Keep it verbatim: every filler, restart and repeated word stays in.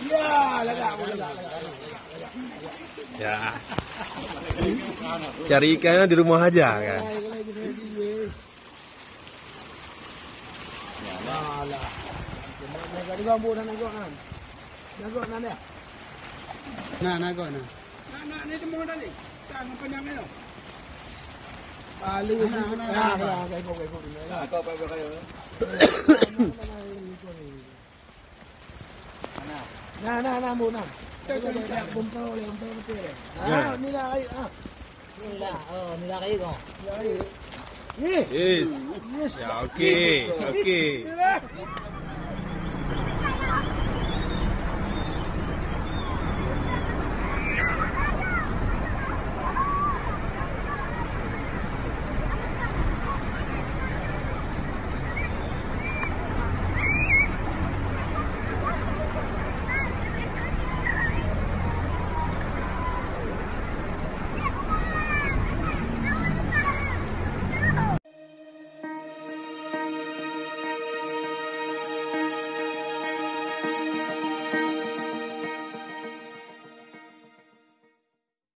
Ya, lagak, lagak, lagak, lagak. Ya. Cari ikan di rumah aja kan. Alah. Nagok, nagok, nagok, nagok, nagok. Nah, nagok, nah. Nah, nah, ni semua tadi. Tangan panjang ni. Palu. Nah, nah, nah, nah, nah. Nah, nah, nah, nah, nah. Nah, nah, nah, Bu, nah. Bumtong, bumtong betul. Ah, nila air, ah. Nila, oh, nila air, oh. Nila air. Yes. Yes. Ya, okey, okey.